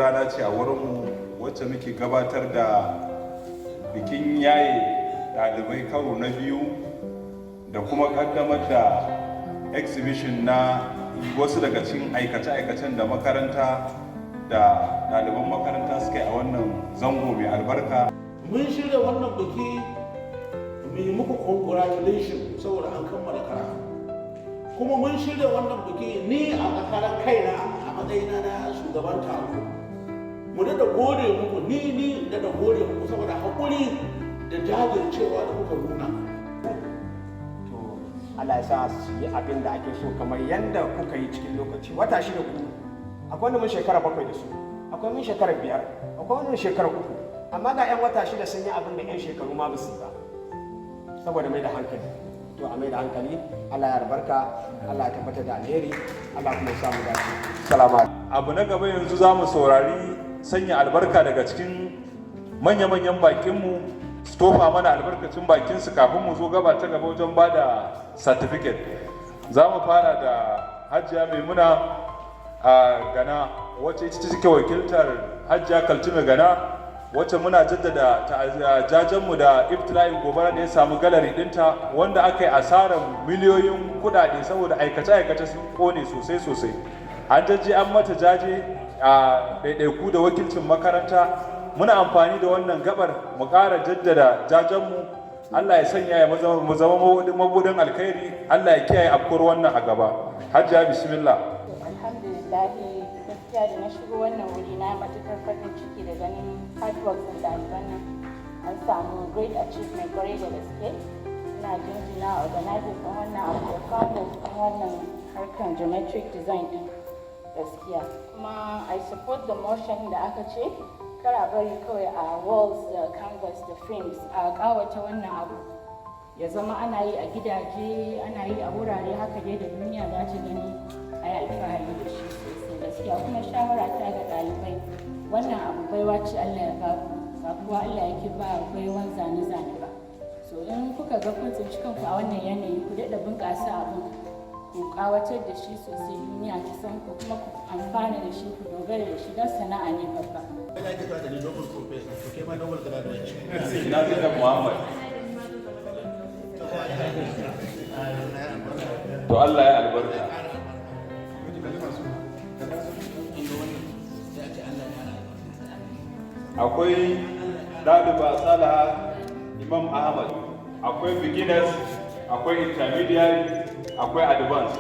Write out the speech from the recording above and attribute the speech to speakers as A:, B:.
A: Rana ce a wurinmu wacce muke gabatar da bikin yaye ɗalibai karo na biyu da kuma ƙaddamar da exhibition na wasu daga cikin aikace-aikacen da makaranta da ɗaliban makaranta suka yi a wannan zango mai albarka.
B: Mun shirya wannan biki mu yi muku congratulation saboda an kammala karatu, kuma mun shirya wannan biki ni a karan kaina, a matsayina na shugaban taro, mu daɗa gode muku, ni daɗa gode muku saboda haƙuri da jajircewa da kuka nuna.
C: To, Allah ya sa su yi abin da ake so kamar yadda kuka yi cikin lokaci wata 6. Ku akwai wanda mun shekara 7 da su, akwai mun shekara 5, akwai wani shekara 3, amma ga 'yan wata 6 sun yi abin da 'yan shekaru ma ba su yi ba saboda mai da hankali. To, a mai da hankali. Allah ya albarka, Allah ya tabbatar da alheri, Allah kuma ya sa mu dace. Salamu.
A: Abu na gaba, yanzu za mu saurari sanya albarka daga cikin manya-manyan bakinmu, su tofa mana albarkacin bakinsu kafin mu zo gaba ta gaba wajen ba da certificate. Za mu fara da Hajiya Maimuna a Gana, wacce ita take wakiltar Hajiya Kaltume Gana, wacce muna jaddada jajenmu da ibtila'in gobara da ya samu gallery dinta, wanda aka yi asarar miliyoyin kudade saboda aikace-aikace sun kone sosai sosai. An jajje an mata jaje a ɗaiɗaiku da wakilcin makaranta. Muna amfani da wannan gabar mu ƙara jaddada jajenmu. Allah ya sanya ya mu zama mabudin alkhairi, Allah ya kiyaye afkuwar wannan a gaba. Hajiya, bismillah.
D: Alhamdulillahi, gaskiya da na shigo wannan wuri na matuƙar farin ciki da ganin hard work ɗin ɗaliban nan. An samu great achievement kwarai da gaske. Ina jinjina organizers ɗin wannan abu da founders ɗin wannan harkar geometric design ɗin gaskiya. Kuma I support the motion da aka ce kar a bari kawai a walls da canvas da frames, a ƙawata wannan abu ya zama ana yi a gidaje, ana yi a wurare haka dai da duniya za ta gani, a yi alfahari da shi sosai gaskiya. Kuma shawara ta ga ɗalibai, wannan abu baiwa ce Allah ya baku, ba kuwa Allah yake ba baiwan zane-zane ba. So in kuka ga kun tsinci kanku a wannan yanayi, ku daɗa bunƙasa abin, ku ƙawatar da shi sosai, duniya ta san ku, kuma ku amfana da shi, ku dogara da shi, don sana'a ne babba.
B: Ina ake da ni Nobel Professor, to kai ma Nobel graduate.
A: Ina Zainab Muhammad? To, Allah ya albarka. Akwai ɗaliba Salaha Imam Ahmad. Akwai beginners, akwai intermediate, akwai advanced.